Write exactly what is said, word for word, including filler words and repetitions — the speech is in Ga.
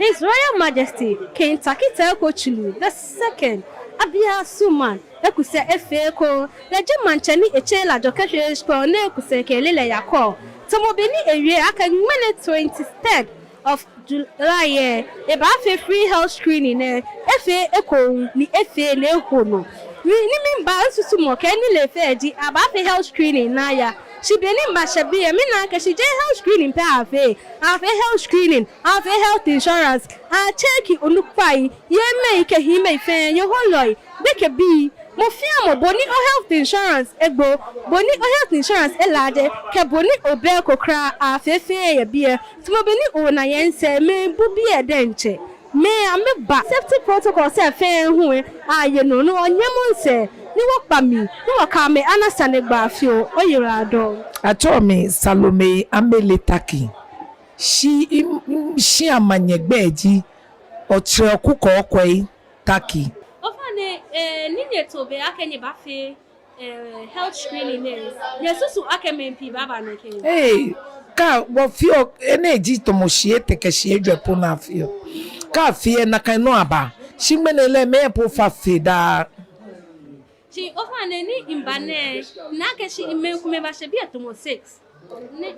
His Royal Majesty King Tackie Teiko Tsuru the second, Abia Suman, eku sɛɛ efee eko, lɛ ji maŋtsɛ ni etsɛ lajɔ kɛshwɛ shikpɔŋ ni eku sɛɛ kɛle lɛ yakɔ. Tamɔ bɔ ni ewie akɛ ŋmɛnɛ twenty-third of July lɛ, ebaafee free health screening nɛɛ, efee eko ni efee ni eho nɔ. Mi ni miba, misusumɔ kɛ nilefee ji abaafee health screening ni aya. Shi be ni mibashɛ biɛ, mina akɛ shi jeee health screening pɛ aafee. Aafee health screening, aafee health insurance, aacheck onukpai, yei mɛi kɛ hii mɛi fɛɛ, yei hɔlɔi, gbekɛbii, mɔ fɛɛ mɔ, bɔ ni o health insurance egbo, bɔ ni o health insurance elaaje, kɛ bɔ ni obɛ eko kwraa, aafee fɛɛ yɛ biɛ. Tamɔ bɔ ni ona yɛ misɛɛ, mɛi bubii diɛŋtsɛ, mɛi amɛba. Safety protocols fɛɛ hu lɛ, aye nɔ ni wɔnyɛmɔ misɛɛ, ni wɔkpa mli, ni wɔkɛ amɛ ana sanegbaa fioo. Oyiwaladɔŋŋ. Atsɛɔ mi Salome Amele Tackie. Shi, shi amanyɛ gbɛi ji Ɔkyerɛ Ɔku Kɔɔkɔi Tackie. Ofainɛ, eh, ni nyɛto be akɛ nyɛbaafee, eh, health screening nɛɛ, nyɛsusu akɛ mɛi pii baaba nɛkɛ? Ee, kɛ wɔfeɔ, enɛ ji tamɔ shii etɛ kɛ shii ejwɛ po ni afeɔ. Kɛ afee lɛ nakai nɔŋŋ abaa. Shi ŋmɛnɛ lɛ mɛi po fa fe daa. Shi ofainɛ ni miba nɛɛ, mina akɛ shi mɛi komɛi bashɛ biɛ tamɔ six. Ni